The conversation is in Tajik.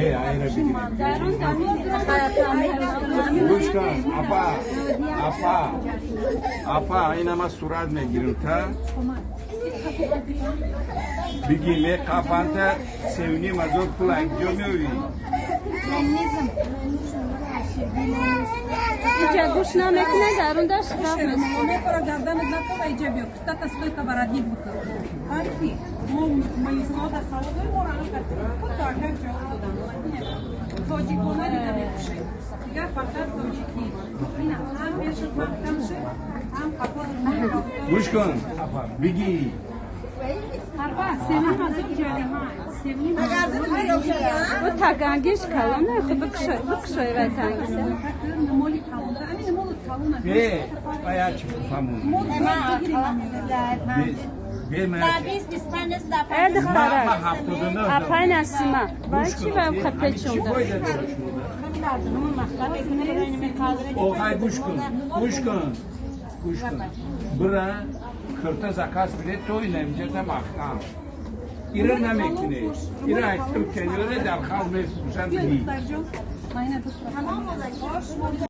Эй, айра бигирем. Гӯш кун, апа, апа, апа, ина ма сурат мегирем, та биги меқафанта 3,5 ҳазор пул ҷо меёвӣ. Иҷа гӯш намекунад, дарунда штраф. Мекора гарданат накова, иҷа биё, куртата стойка воротник бикун. Фарқи мо маисода саводои моро куто акак ҷавоб додан. Тоҷикона дига мепӯшем, дигар фақат тоҷикӣ. Ина ҳам пешат маҳкам шуд, ҳам қапо. Гӯш кун, апа, биги. 3,5 ҳазор ҷарима, 3,5 ҳазор. Бу тагангиш калона, хуб бикушой, бикушой вай тангиса. Моли калонта, ами моли калона. Бе, ая чӣ фаҳмон. Бе, ма. Э, духтарак. Ма 79. Апай Насима, вай чӣ вай печонда? Фоида дорад шумо? Оғай, гӯш кун, гӯш кун, гӯш кун. Бира кирта заказ биде, то ина инҷата маҳкам. Ира намекунӣ. Ира айтим кенёре дар халқ мефурӯшанд, биги. Духтарҷон, майна дӯст.